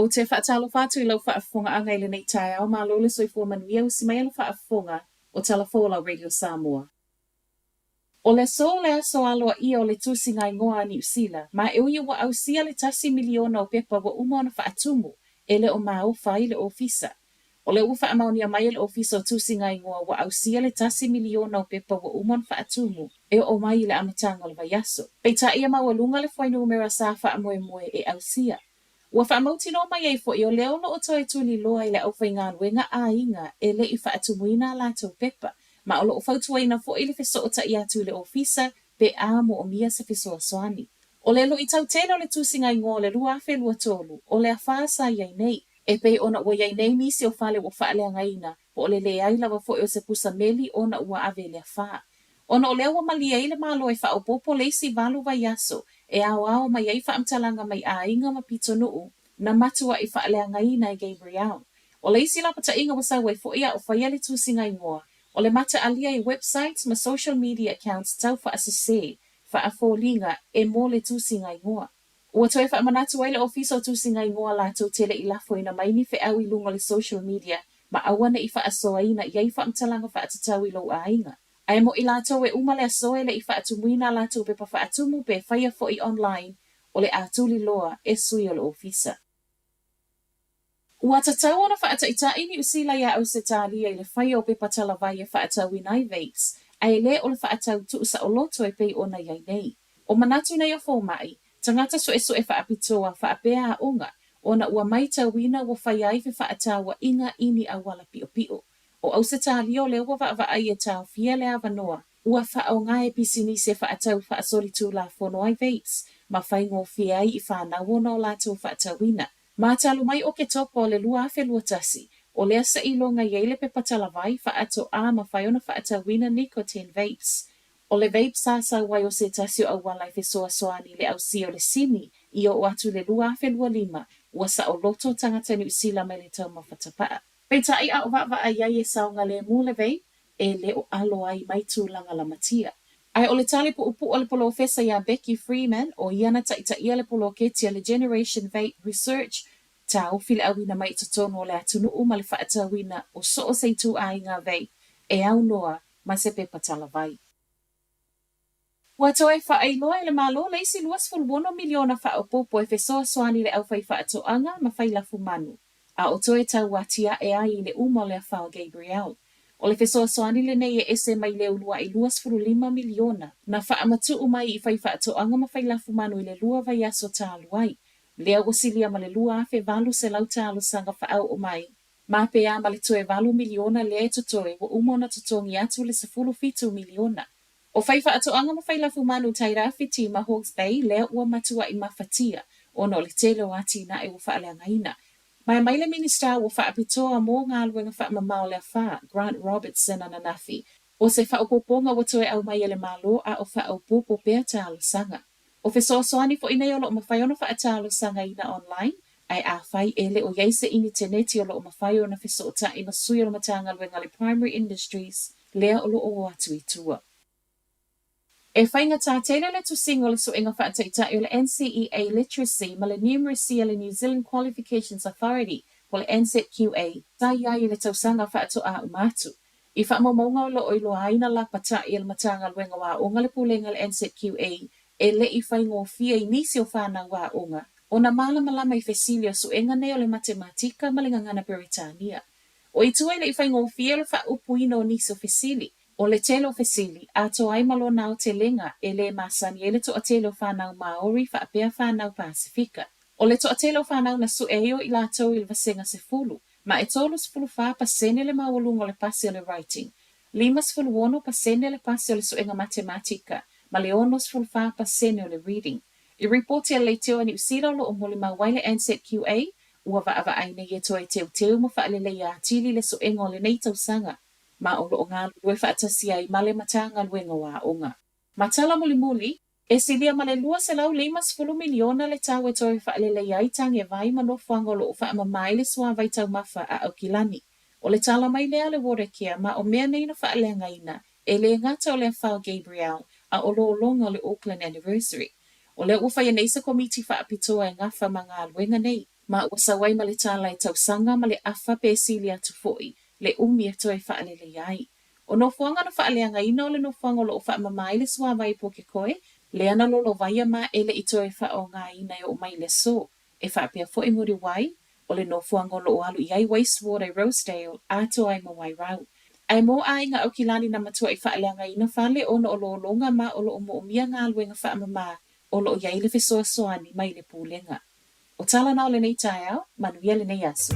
Ou te faatalofa atu i lau faafofogaaga i lenei taeao, malo le soifua manuia, usi maia le faafofoga o Tala Folau Radio Samoa. O le aso le aso aloaia o le tusiga igoa a Niu Sila, ma e ui ua ausia le 1 miliona o pepa ua uma ona faatumu, e le o maofa ai le ofisa. O lea ua faamaonia mai e le ofisa o tusiga igoa ua ausia le 1 miliona o pepa ua uma ona faatumu e oo mai i le amataga o le vaiaso. Peitai e maualuga le fuainumera sa faamoemoe e ausia. Ua faamautinoa mai ai foi o lea o loo toe tuliloa i le aufaigaluega aiga e le i faatumuina a latou pepa, ma o loo fautuaina foi le fesootai atu i le ofisa pe a moomia se fesoasoani. O le luitau tele o le tusiga igoa o le 2023, o le afā sa i ai nei. E pei ona ua i ai nei nisi o fale ua faaleagaina, po o le leai lava foi o se pusa meli ona ua ave i le afā. Ona o lea ua malie ai le Malo e faaopoopo le isi 8 vaiaso e aoao mai ai faamatalaga mai aiga ma pitonuu na matuai faaleagaina e Gabrielle. O le isi lapataiga ua sau ai foi a o faia le tusiga igoa, o le mataalia i websites ma social media accounts tau faasese, faafoliga e mo le tusiga igoa. Ua toe faamanatu ai le ofisa o tusiga igoa latou te le i lafoina mai ni feau i luga o le social media ma aua ne i faasoaina i ai faamatalaga faatatau i lou aiga. Ae mo i latou e uma le aso e le i faatumuina a latou pepa faatumu pe faia foi online, o le a tuliloa e sui o le ofisa. Ua tatau ona faataitai Niu Sila iā Ausetalia i le faia o pepa talavai e faatauina ai vapes, ae le o le faatau tuusaoloto e pei ona i ai nei. O manatu nei o fomai, tagata suesue faapitoa faapea aoga, ona ua matauina ua faia ai fefaatauaiga i ni auala piopio. O Ausetalia o lea ua vaavaai e taofia le avanoa ua faaaoga e pisinisi e faatau faasolitulafono ai vapes ma faigofie ai i fanau ona o latou faatauina. Ma talu mai Oketopa o le 2021, o lea seiloga i ai le pepa talavai faatoa mafai ona faatauina nicotine vapes. O le vape sa sau ai o se tasi o auala e fesoasoani i le ausia o le sini i oo atu i le 2025 ua saoloto tagata Niu Sila mai le taumafa tapaa. Peitai a o vaavaai ai e saogalemu le vape, e le o alo ai mai tulaga lamatia. Ae o le tali puupuu a le polofesa iā Becky Freeman, o ia na taitaia le poloketi a le Generation Vape Research, taofi le auina mai i totonu o le atunuu ma le faatauina o so o se ituaiga vape e aunoa ma se pepa talavai. Ua toe faailoa e le Malo le isi $26 miliona faaopoopo e fesoasoani i le aufai faatoaga ma fai lafumanu, a o toe tauatiae ai i le uma o le afa o Gabrielle. O le fesoasoani lenei e ese mai le uluai $25 miliona na faamatuu mai i fai faatoaga ma fai lafumanu i le 2 vaiaso talu ai. Lea ua silia ma le 2800 talosaga faaoo mai, ma pe a ma le toe 8 miliona lea e totoe ua uma ona totogi atu le 17 miliona. O fai faatoaga ma fai lafumanu Tairāwhiti ma Hawke's Bay lea ua matuai mafatia ona o le tele o atinae ua faaleagaina. Ma e mai le Minisita ua faapitoa mo galuega faamamao o le afa, Grant Robertson ananafi, o se faaopoopoga ua toe aumai e le Malo a o faaopoopo pea talosaga. O fesoasoani foi nei o loo mafai ona faatalosagaina online, ae afai e le o i ai se initeneti o loo mafai ona fesootai ma sui o le Matagaluega le Primary Industries lea o loo o atu i tua. E faigata tele le tusiga o le suega faataitai o le NCEA Literacy ma le Numeracy a le New Zealand Qualifications Authority po o le NZQA sa i ai i le tausaga faatoa uma atu. I faamaumauga o loo iloa ai na lapatai e le Matagaluega o Aoga le Pulega a le NZQA e le i faigofie i nisi o fanau aoga ona malamalama i fesili o suega nei o le matematika ma le gagana Peretania. O i tua e le i faigofie o le faaupuina o nisi o fesili. O le tele o fesili, atoa ai ma lona aotelega e lē masani ai le toatele o fanau Māori faapea fanau Pasifika. O le toatele o fanau na sue ai o i latou i le vasega 10, ma e 34% le maualuga o le pasi o le writing, 56% le pasi o le suega matematika, ma le 64% o le reading. I ripoti a le Leitio a Niu Sila o loo molimau ai le NZQA, ua vaavaai nei e toe teuteu ma faaleleia atili le suega o lenei tausaga, ma o loo galulue faatasi ai ma le Matagaluega o Aoga. Ma tala mulimuli, e silia ma le $250 miliona le tau e toe faaleleia ai tagevai ma nofoaga o loo faamama ai le suavai taumafa a Aukilani. O le tala mai lea a le Watercare ma o mea nei na faaleagaina e lē gata o le afa o Gabrielle a o lologa o le Auckland Anniversary. O lea ua faia nei se komiti faapitoa e gafa ma galuega nei. Ma ua sau ai ma le tala e tausaga ma le afa pe sili atu foi le umi e toe faaleleia ai. O nofoaga na faaleagaina o le nofoaga o lo o faamama ai le suavai i Pukekohe, lea na lolovaia ma e le i toe faaaogaina e oo mai i le aso. E faapea foi Muriwai, o le nofoaga o lo o alu i ai wastewater i Rosedale atoa ai ma Wairau. Ae mo aiga Aukilani na matuai faaleagaina fale ona o lologa ma o lo o moomia galuega faamama o lo o i ai le fesoasoani mai le Pulega. O tala na o lenei taeao, manuia lenei aso.